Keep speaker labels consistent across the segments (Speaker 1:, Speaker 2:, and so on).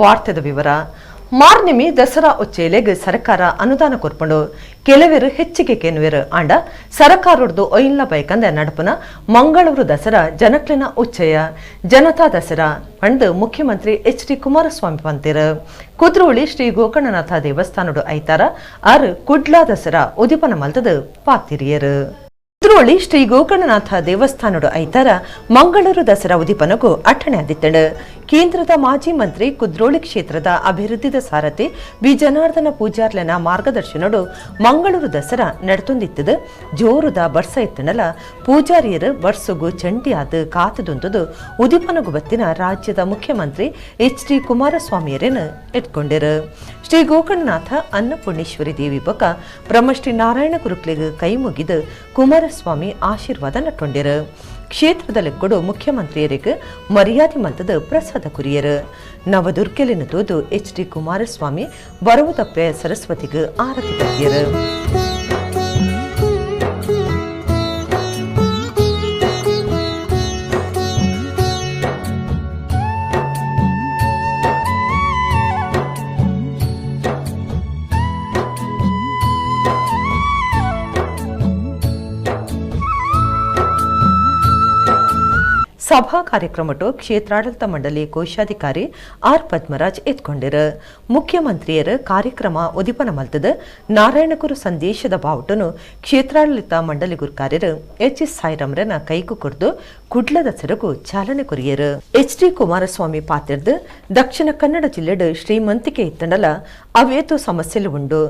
Speaker 1: ವಾರ್ತೆದ ವಿವರ. ಮಾರ್ನಿಮಿ ದಸರಾ ಉಚ್ಚೇಲೆಗ್ ಸರ್ಕಾರ ಅನುದಾನ ಕೊರ್ಪುಂಡು. ಕೆಲವರು ಹೆಚ್ಚಿಗೆ ಕೇನುವೆರು ಆಂಡ ಸರಕಾರೊಡ್ದು ಒಯಿನ್ಲ ಬೈಕಂದೆ ನಡಪುನ ಮಂಗಳೂರು ದಸರಾ ಜನಕ್ಲೆನ ಉಚ್ಚಯ ಜನತಾ ದಸರಾ ಪಂದ್ ಮುಖ್ಯಮಂತ್ರಿ ಎಚ್ ಡಿ ಕುಮಾರಸ್ವಾಮಿ ಪಂತೆರು. ಕುದ್ರೋಳಿ ಶ್ರೀ ಗೋಕರ್ಣನಾಥ ದೇವಸ್ಥಾನಡು ಐತಾರ ಆರ್ ಕುಡ್ಲಾ ದಸರಾ ಉದಿಪನ ಮಲ್ತದು ಪಾತಿರಿಯರು. ಕುದ್ರೋಳಿ ಶ್ರೀ ಗೋಕರ್ಣನಾಥ ದೇವಸ್ಥಾನಡು ಐತಾರ ಮಂಗಳೂರು ದಸರಾ ಉದಿಪನಗೂ ಅಟ್ಟಣೆ ಆದಿತ್ತಂಡು. ಕೇಂದ್ರದ ಮಾಜಿ ಮಂತ್ರಿ ಕುದ್ರೋಳಿ ಕ್ಷೇತ್ರದ ಅಭಿವೃದ್ಧಿದ ಸಾರಥಿ ಬಿ ಜನಾರ್ದನ ಪೂಜಾರ್ಲೆನ ಮಾರ್ಗದರ್ಶನಡು ಮಂಗಳೂರು ದಸರಾ ನಡತೊಂದಿತ್ತದು. ಜೋರುದ ಬರ್ಸ ಇತ್ತನಲ ಪೂಜಾರಿಯರು ಬರ್ಸುಗು ಚಂಡಿಯಾದ ಕಾತುದುಂತದು ಉದಿಪನಗು ಬತ್ತಿನ ರಾಜ್ಯದ ಮುಖ್ಯಮಂತ್ರಿ ಎಚ್ ಡಿ ಕುಮಾರಸ್ವಾಮಿಯರನ್ನು ಇಟ್ಕೊಂಡಿರು. ಶ್ರೀ ಗೋಕರ್ಣನಾಥ ಅನ್ನಪೂರ್ಣೇಶ್ವರಿ ದೇವಿ ಬೊಕ ಬ್ರಹ್ಮಶ್ರೀ ನಾರಾಯಣ ಗುರುಕ್ಲೆಗ್ ಕೈ ಮುಗಿದು ಕುಮಾರಸ್ವಾಮಿ ಆಶೀರ್ವಾದ ನಟ್ಟೊಂಡಿರು. ಕ್ಷೇತ್ರದಲ್ಲಿ ಕೂಡ ಮುಖ್ಯಮಂತ್ರಿಯರಿಗೆ ಮರ್ಯಾದೆ ಮಲ್ತದ ಪ್ರಸಾದ ಕುರಿಯರು. ನವದುರ್ಗೆಲಿನ ತೋದು ಎಚ್ ಡಿ ಕುಮಾರಸ್ವಾಮಿ ಬರವುದಪ್ಪೆ ಸರಸ್ವತಿಗೆ ಆರತಿ ಪತ್ತಿಯರು. ಸಭಾ ಕಾರ್ಯಕ್ರಮಟ್ಟು ಕ್ಷೇತ್ರಾಡಳಿತ ಮಂಡಳಿ ಕೋಶಾಧಿಕಾರಿ ಆರ್ ಪದ್ಮರಾಜ್ ಎತ್ಕೊಂಡಿರು. ಮುಖ್ಯಮಂತ್ರಿಯರು ಕಾರ್ಯಕ್ರಮ ಉದಿಪನ ಮಲ್ತದ ನಾರಾಯಣಗುರು ಸಂದೇಶದ ಬಾವುಟನು ಕ್ಷೇತ್ರಾಡಳಿತ ಮಂಡಳಿ ಗುರುಕಾರ್ಯರು ಎಚ್ ಎಸ್ ಸಾಯಿರಾಮ್ರನ ಕೈಗೂ ಕೊಡ್ದು ಕುಡ್ಲದ ಸರಗು ಚಾಲನೆ courier. H D Kumaraswamy ಪಾತಿರ್ದು Dakshina Kannada ಜಿಲ್ಲೆಡು ಶ್ರೀಮಂತಿಕೆ ಇತ್ತಂಡಲ ಅವೇತು ಸಮಸ್ಯೆಲು ಉಂಡು.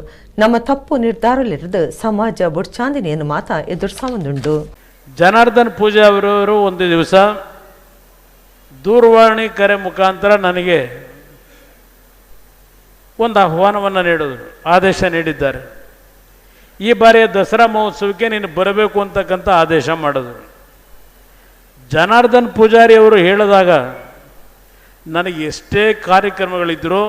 Speaker 1: ನಮ್ಮ ತಪ್ಪು ನಿರ್ಧಾರಲಿರದು ಸಮಾಜ ಬುಡ್ಚಾಂದಿನಿಯನ್ನು ಮಾತ ಎದುರ್ಸಾವಂದುಂಡು.
Speaker 2: ಜನಾರ್ದನ್ ಪೂಜೆ ಅವರವರು ಒಂದು ದಿವಸ ದೂರವಾಣಿ ಕರೆ ಮುಖಾಂತರ ನನಗೆ ಒಂದು ಆಹ್ವಾನವನ್ನು ನೀಡಿದರು, ಆದೇಶ ನೀಡಿದ್ದಾರೆ. ಈ ಬಾರಿಯ ದಸರಾ ಮಹೋತ್ಸವಕ್ಕೆ ನೀನು ಬರಬೇಕು ಅಂತಕ್ಕಂಥ ಆದೇಶ ಮಾಡಿದ್ರು. ಜನಾರ್ದನ್ ಪೂಜಾರಿ ಅವರು ಹೇಳಿದಾಗ ನನಗೆ ಎಷ್ಟೇ ಕಾರ್ಯಕ್ರಮಗಳಿದ್ದರೂ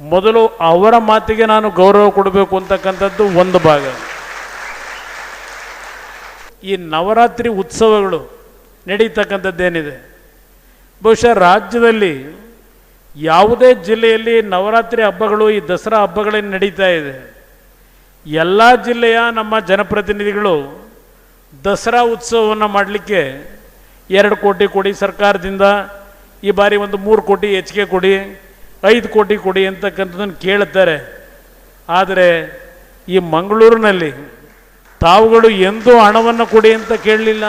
Speaker 2: ಮೊದಲು ಅವರ ಮಾತಿಗೆ ನಾನು ಗೌರವ ಕೊಡಬೇಕು ಅಂತಕ್ಕಂಥದ್ದು ಒಂದು ಭಾಗ. ಈ ನವರಾತ್ರಿ ಉತ್ಸವಗಳು ನಡೀತಕ್ಕಂಥದ್ದೇನಿದೆ, ಬಹುಶಃ ರಾಜ್ಯದಲ್ಲಿ ಯಾವುದೇ ಜಿಲ್ಲೆಯಲ್ಲಿ ನವರಾತ್ರಿ ಹಬ್ಬಗಳು ಈ ದಸರಾ ಹಬ್ಬಗಳೇನು ನಡೀತಾ ಇದೆ, ಎಲ್ಲ ಜಿಲ್ಲೆಯ ನಮ್ಮ ಜನಪ್ರತಿನಿಧಿಗಳು ದಸರಾ ಉತ್ಸವವನ್ನು ಮಾಡಲಿಕ್ಕೆ 2 ಕೋಟಿ ಕೊಡಿ ಸರ್ಕಾರದಿಂದ, ಈ ಬಾರಿ ಒಂದು 3 ಕೋಟಿ ಹೆಚ್ಚಿಗೆ ಕೊಡಿ, 5 ಕೋಟಿ ಕೊಡಿ ಅಂತಕ್ಕಂಥದ್ದನ್ನು ಕೇಳುತ್ತಾರೆ. ಆದರೆ ಈ ಮಂಗಳೂರಿನಲ್ಲಿ ತಾವುಗಳು ಎಂದೂ ಹಣವನ್ನು ಕೊಡಿ ಅಂತ ಕೇಳಲಿಲ್ಲ.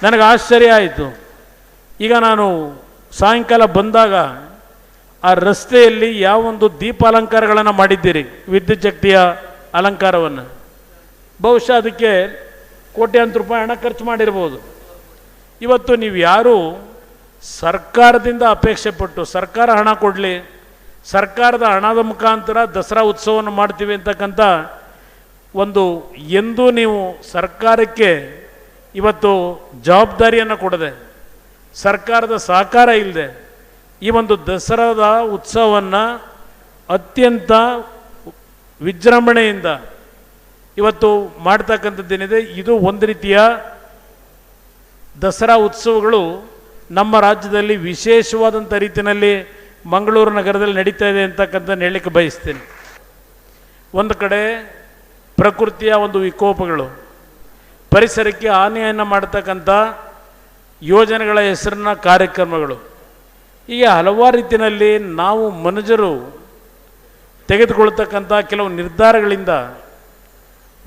Speaker 2: ನನಗೆ ಆಶ್ಚರ್ಯ ಆಯಿತು. ಈಗ ನಾನು ಸಾಯಂಕಾಲ ಬಂದಾಗ ಆ ರಸ್ತೆಯಲ್ಲಿ ಯಾವೊಂದು ದೀಪಾಲಂಕಾರಗಳನ್ನು ಮಾಡಿದ್ದೀರಿ, ವಿದ್ಯುತ್ ಶಕ್ತಿಯ ಅಲಂಕಾರವನ್ನು, ಬಹುಶಃ ಅದಕ್ಕೆ ಕೋಟ್ಯಾಂತರ ರೂಪಾಯಿ ಹಣ ಖರ್ಚು ಮಾಡಿರ್ಬೋದು. ಇವತ್ತು ನೀವು ಯಾರೂ ಸರ್ಕಾರದಿಂದ ಅಪೇಕ್ಷೆ ಪಟ್ಟು ಸರ್ಕಾರ ಹಣ ಕೊಡಲಿ, ಸರ್ಕಾರದ ಹಣದ ಮುಖಾಂತರ ದಸರಾ ಉತ್ಸವವನ್ನು ಮಾಡ್ತೀವಿ ಅಂತಕ್ಕಂಥ ಒಂದು ಎಂದೂ ನೀವು ಸರ್ಕಾರಕ್ಕೆ ಇವತ್ತು ಜವಾಬ್ದಾರಿಯನ್ನು ಕೊಡದೆ, ಸರ್ಕಾರದ ಸಹಕಾರ ಇಲ್ಲದೆ ಈ ಒಂದು ದಸರಾದ ಉತ್ಸವವನ್ನು ಅತ್ಯಂತ ವಿಜೃಂಭಣೆಯಿಂದ ಇವತ್ತು ಮಾಡ್ತಕ್ಕಂಥದ್ದೇನಿದೆ, ಇದು ಒಂದು ರೀತಿಯ ದಸರಾ ಉತ್ಸವಗಳು ನಮ್ಮ ರಾಜ್ಯದಲ್ಲಿ ವಿಶೇಷವಾದಂಥ ರೀತಿಯಲ್ಲಿ ಮಂಗಳೂರು ನಗರದಲ್ಲಿ ನಡೀತಾ ಇದೆ ಅಂತಕ್ಕಂಥ ಹೇಳಲಿಕ್ಕೆ ಬಯಸ್ತೀನಿ. ಒಂದು ಕಡೆ ಪ್ರಕೃತಿಯ ಒಂದು ವಿಕೋಪಗಳು, ಪರಿಸರಕ್ಕೆ ಹಾನಿಯನ್ನು ಮಾಡ್ತಕ್ಕಂಥ ಯೋಜನೆಗಳ ಹೆಸರಿನ ಕಾರ್ಯಕ್ರಮಗಳು, ಹೀಗೆ ಹಲವಾರು ರೀತಿಯಲ್ಲಿ ನಾವು ಮನುಜರು ತೆಗೆದುಕೊಳ್ತಕ್ಕಂಥ ಕೆಲವು ನಿರ್ಧಾರಗಳಿಂದ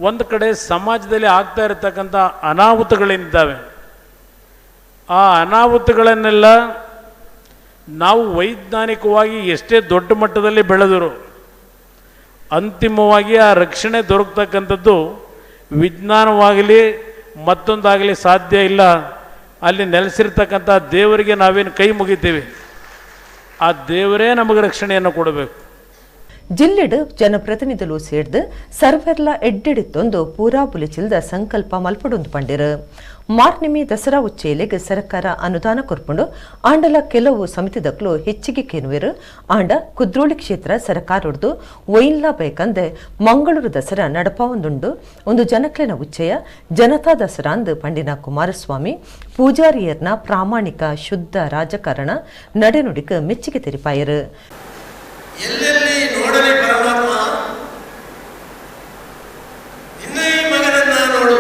Speaker 2: ಒಂದು ಕಡೆ ಸಮಾಜದಲ್ಲಿ ಆಗ್ತಾ ಇರತಕ್ಕಂಥ ಅನಾಹುತಗಳೇನಿದ್ದಾವೆ, ಆ ಅನಾಹುತಗಳನ್ನೆಲ್ಲ ನಾವು ವೈಜ್ಞಾನಿಕವಾಗಿ ಎಷ್ಟೇ ದೊಡ್ಡ ಮಟ್ಟದಲ್ಲಿ ಬೆಳೆದರು ಅಂತಿಮವಾಗಿ ಆ ರಕ್ಷಣೆ ದೊರಕತಕ್ಕಂಥದ್ದು ವಿಜ್ಞಾನವಾಗಲಿ ಮತ್ತೊಂದಾಗಲಿ ಸಾಧ್ಯ ಇಲ್ಲ. ಅಲ್ಲಿ ನೆಲೆಸಿರ್ತಕ್ಕಂಥ ದೇವರಿಗೆ ನಾವೇನು ಕೈ ಮುಗಿತೀವಿ, ಆ ದೇವರೇ ನಮಗೆ ರಕ್ಷಣೆಯನ್ನು ಕೊಡಬೇಕು.
Speaker 1: ಜಿಲ್ಲೆಡು ಜನಪ್ರತಿನಿಧಿಲು ಸೇರ್ದು ಸರ್ವೆರ್ಲ ಎಡ್ಡೆಡಿತ್ತೊಂದು ಪೂರಾ ಪುಲಿಚಿಲ್ದ ಸಂಕಲ್ಪ ಮಲ್ಪಡೊಂದು ಪಂಡಿರು. Marnemi Dasara ಉಚ್ಚೆಲೆಗ್ ಸರ್ಕಾರ ಅನುದಾನ ಕೊರ್ಪುಂಡು. ಆಂಡಲ ಕೆಲವು ಸಮಿತಿದಕ್ಲು ಹೆಚ್ಚಿಗೆ ಕೇನುವೆರು. ಆಂಡ ಕುದ್ರೋಳಿ ಕ್ಷೇತ್ರ ಸರ್ಕಾರೊಡ್ದು ಒಯಿನ್ಲಾ ಬೇಕಂದೆ ಮಂಗಳೂರು ದಸರಾ ನಡಪಾವೊಂದುಂಡು. ಒಂದು ಜನಕ್ಲೆನ ಉಚ್ಚಯ ಜನತಾ ದಸರಾ ಅಂದ್ ಪಂಡಿನ ಕುಮಾರಸ್ವಾಮಿ ಪೂಜಾರಿಯರ್ನ ಪ್ರಾಮಾಣಿಕ ಶುದ್ಧ ರಾಜಕಾರಣ ನಡೆನುಡಿಗೆ ಮೆಚ್ಚುಗೆ ತೆರಿಪಾಯರು.
Speaker 3: ಎಲ್ಲೆಲ್ಲಿ ನೋಡಲಿ ಪರಮಾತ್ಮ ನಿನ್ನ ಈ ಮಗನನ್ನ ನೋಡು,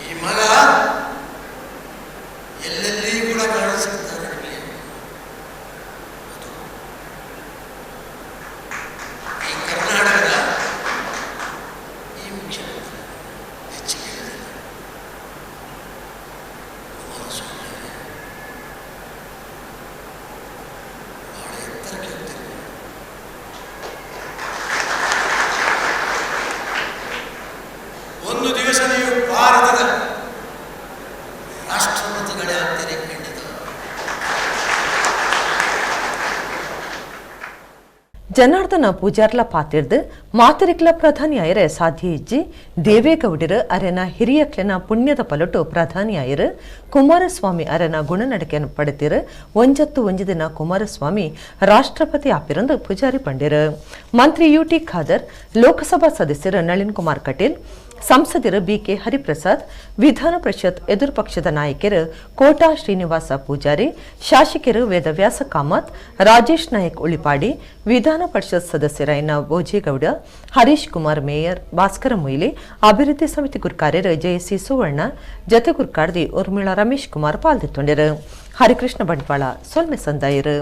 Speaker 3: ಈ ಮಗ ಎಲ್ಲೆಲ್ಲಿ ಕೂಡ ಕಾಣಿಸುತ್ತಾನೆ ನಿಮಗೆ. ಅದು ಈ ಕರ್ನಾಟಕದ ಈ ಮುಖ್ಯಮಂತ್ರಿ ಹೆಚ್ಚಿಗೆ ಕುಮಾರಸ್ವಾಮಿ ಬಹಳ ಎತ್ತರಕ್ಕೆ ಹೋಗ್ತಾರೆ. ಒಂದು ದಿವಸ ನೀವು ಭಾರತದ ರಾಷ್ಟ್ರಪತಿಗಳೇ ಆಗ್ತೀರಿ ಖಂಡಿತ.
Speaker 1: ಜನಾರ್ದನ ಪೂಜಾರ್ಲ ಪಾತಿರ್ದು ಮಾತರಿಕ್ಲ ಪ್ರಧಾನಿ ಆಯರೆ ಸಾಧ್ಯ ಇಜ್ಜಿ. ದೇವೇಗೌಡರು ಅರೆನ ಹಿರಿಯಕ್ಲೆನ ಪುಣ್ಯದ ಪಲಟು ಪ್ರಧಾನಿ ಆಯರು. ಕುಮಾರಸ್ವಾಮಿ ಅರೆನ ಗುಣನಡಕೆಯನ್ನು ಪಡೆತಿರು. ಒಂಜತ್ತು ಒಂಜಿ ದಿನ ಕುಮಾರಸ್ವಾಮಿ ರಾಷ್ಟ್ರಪತಿ ಆಪಿರಂದು ಪೂಜಾರಿ ಪಂಡಿರು. ಮಂತ್ರಿ ಯುಟಿ ಖಾದರ್, ಲೋಕಸಭಾ ಸದಸ್ಯರು ನಳಿನ್ ಕುಮಾರ್ ಕಟೀಲ್, ಸಂಸದರು ಬಿಕೆ ಹರಿಪ್ರಸಾದ್, ವಿಧಾನ ಪರಿಷತ್ ಎದುರು ಪಕ್ಷದ ನಾಯಕರು ಕೋಟಾ ಶ್ರೀನಿವಾಸ ಪೂಜಾರಿ, ಶಾಸಕರು ವೇದವ್ಯಾಸ ಕಾಮತ್, ರಾಜೇಶ್ ನಾಯಕ್ ಉಳಿಪಾಡಿ, ವಿಧಾನ ಪರಿಷತ್ ಸದಸ್ಯರಾಯನ ಭೋಜೇಗೌಡ, ಹರೀಶ್ ಕುಮಾರ್ ಮೇಯರ್ ಭಾಸ್ಕರ ಮೊಯ್ಲಿ, ಅಭಿವೃದ್ಧಿ ಸಮಿತಿ ಗುರ್ಕಾರ್ಯರು ಜಯಸಿ ಸುವರ್ಣ, ಜತೆ ಗುರ್ಕಾರ್ದಿ ಉರ್ಮಿಳಾ ರಮೇಶ್ ಕುಮಾರ್ ಪಾಲ್ದಿತ್ತೊಂಡರು. ಹರಿಕೃಷ್ಣ ಬಂಟ್ವಾಳ ಸೊಲ್ಮೆ ಸಂದಾಯರು.